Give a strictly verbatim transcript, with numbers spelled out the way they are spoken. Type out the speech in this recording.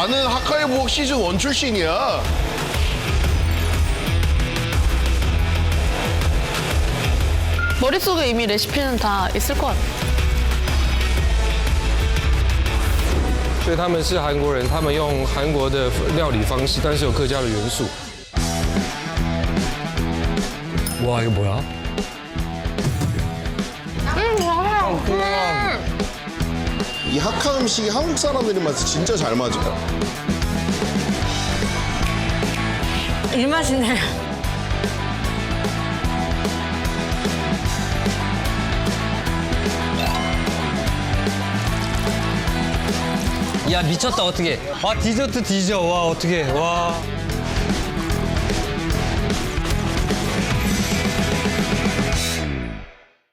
나는 하카이 부엌 시즌 원 출신이야. 머릿속에 이미 레시피는 다 있을 것 같아. 所以他们是韩国人，他们用韩国的料理方式，但是有客家的元素。 와, 이거 뭐야? 이 하카 음식이 한국 사람들이 맞아 진짜 잘 맞아요. 입맛이네. 야, 미쳤다, 어떻게. 와, 디저트 디저. 와, 어떻게. 와.